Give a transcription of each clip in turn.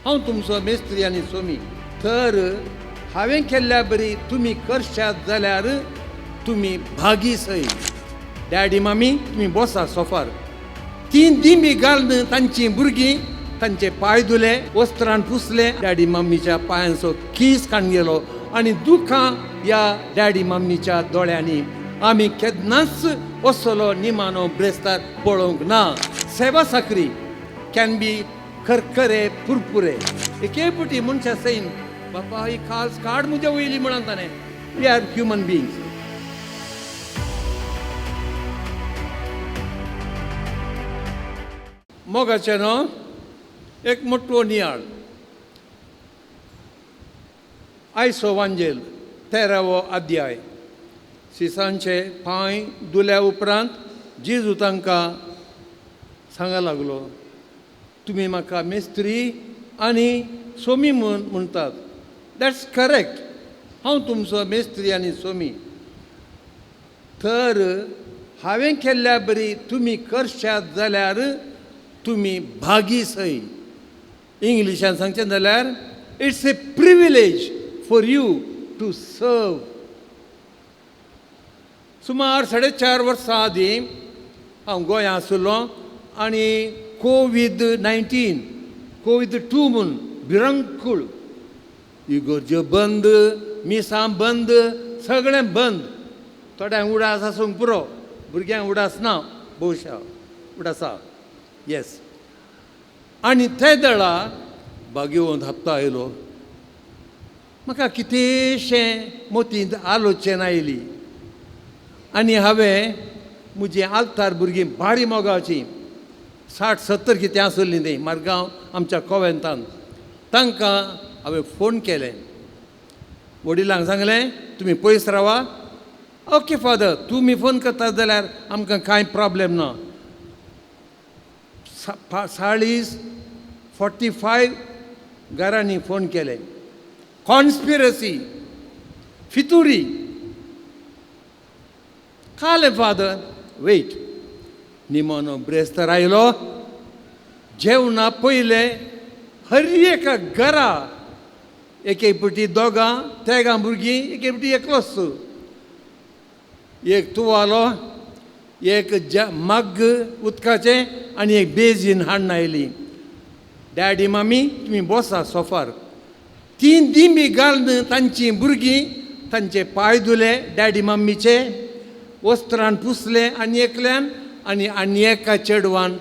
हांव तुमचो मेस्त्री आनी सोमी, तर हांवें केल्ल्या बरी तुमी करशात जाल्यार तुमी भागी सय. डॅडी मामी तुमी बसा सोफार. तीं दिंबी घालून तांचीं भुरगीं तांचे पांय धुले, वस्त्रान पुसले, डॅडी मम्मीच्या पांयांचो कीस काडून गेलो आनी दुखां ह्या डॅडी मम्मीच्या दोळ्यांनी. आमी केन्नाच असलो निमानो ब्रेस्तार पळोवंक ना. सेवा साकरी can be खरखरे पुरपुरे. एके पुटी मनशा सैम बापा ही खास काड म्हज्या वयली म्हणून ताणें. We are human beings. मोगाचें न्हू एक मोटवो नियाळ. आयसो वांजेल 13वो अध्याय. सिसांचे पांय धुल्या उपरांत जेजू तांकां सांगा लागलो, तुमी म्हाका मेस्त्री आनी सोमी म्हूण म्हणटात. That's correct. हांव तुमचो मेस्त्री आनी सोमी, तर हांवें केल्ल्या बरी तुमी करशात जाल्यार तुमी भागी सय. इंग्लिशान सांगचें जाल्यार it's a privilege for you to serve. सुमार 4.5 वर्सां आदीं हांव गोंया आशिल्लो आनी कोवीड-19 कोवीड-2 म्हूण भिरंकूळ इगर्ज्यो बंद, मिसां बंद, सगळें बंद. थोड्यांक उडास आसूंक पुरो, भुरग्यांक उडास ना, भोवशा उडासा येस. आनी ते दळा बागेवंत हप्तो आयलो. म्हाका कितेंशें मोतींत आलोचन आयली आनी हांवें म्हजी आल्तार भुरगीं भारी मोगाची 60-70 कितें आसलीं तीं मारगांव आमच्या कोवेंतान, तांकां हांवें फोन केलें. वडिलांक सांगलें तुमी पयस रावा. ओके फादर, तुमी फोन करतात जाल्यार आमकां कांय प्रॉब्लेम ना. 40-45 घरांनी फोन केले. कॉन्स्पिरसी, फितुरी. कालें फादर वेट. निमोनो ब्रेस्तर आयलो. जेवणा पयलें हर एका घरा एके पटी दोगां तेगां भुरगीं, एके पटी एकलोच, एक तुवालो, एक मग्ग उदकाचें आनी एक बेजीन हाडून आयली. डॅडी मामी तुमी बसा सोफार. तीं दिंबी घालून तांचीं भुरगीं तांचे पांय धुले, डॅडी मम्मीचे वस्त्रान पुसले आनी एकल्यान आनी आनी एका चेडवान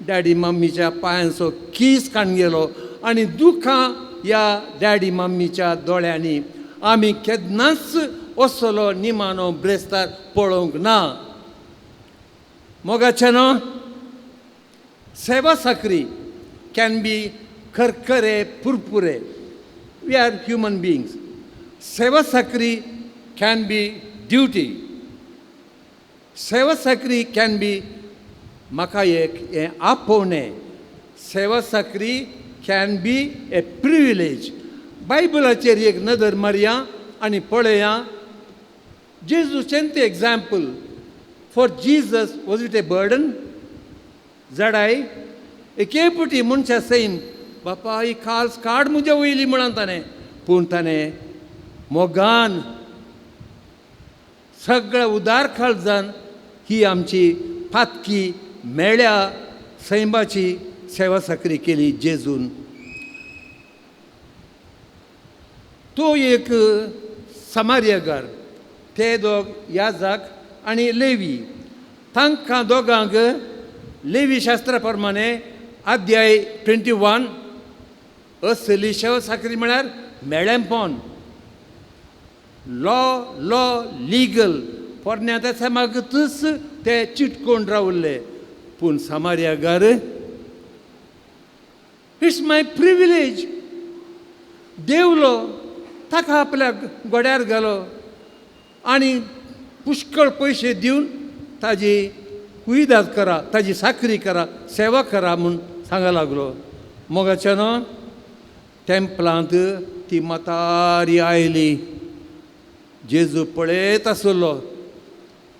डॅडी मम्मीच्या पांयांचो कीस काडून गेलो आनी दुखां ह्या डॅडी मम्मीच्या दोळ्यांनी. आमी केन्नाच असलो निमानो ब्रेस्तार पळोवंक ना. मोगाचें न्हू सेवा साकरी can be खरखरे पुरपुरे. We are human beings. सेवा साकरी can be duty. सेवा साकरी can be म्हाका एक हें आपोवणें. सेवा साकरी can be a privilege. बायबलाचेर एक नदर मारया आनी पळया जेजूचें तें example. For Jesus was it a burden? जडाय एके पुटी मनशा सैम बापा ही खास काड म्हज्या वयली म्हणून ताणें, पूण ताणें मोगान सगळ्या उदार काळजान ही आमची पातकी मेळ्या सैमाची सेवा साकरी केली जेजून. तो एक समार्यगार, ते दोग याजक आनी लेवी. तांकां दोगांक लेवी शास्त्रा प्रमाणे अध्याय 21 असली सेवा साकरी म्हळ्यार मेळेंपण, लॉ लॉ लिगल पोरण्या त्या मागतूच ते चिटकोवन रावले. पूण समार्यागार it's my privilege. देवलो, ताका आपल्या गोड्यार घालो आनी पुष्कळ पयशे दिवन ताजी कुयदाद करा, ताजी साकरी करा, सेवा करा म्हूण सांगा लागलो. मोगाचें न्हू टेम्पलांत ती म्हातारी आयली. जेजू पळयत आसलो.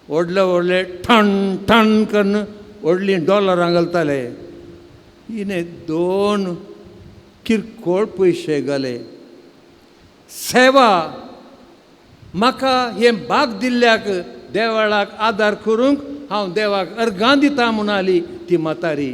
व्हडले व्हडले ठण ठण करून व्हडलीं डॉलरां घालताले. हिणें 2 किरकोळ पयशे घाले. सेवा म्हाका हें भाग दिल्ल्याक देवळाक आदार करूंक हांव देवाक अर्गां दिता म्हणाली ती म्हातारी.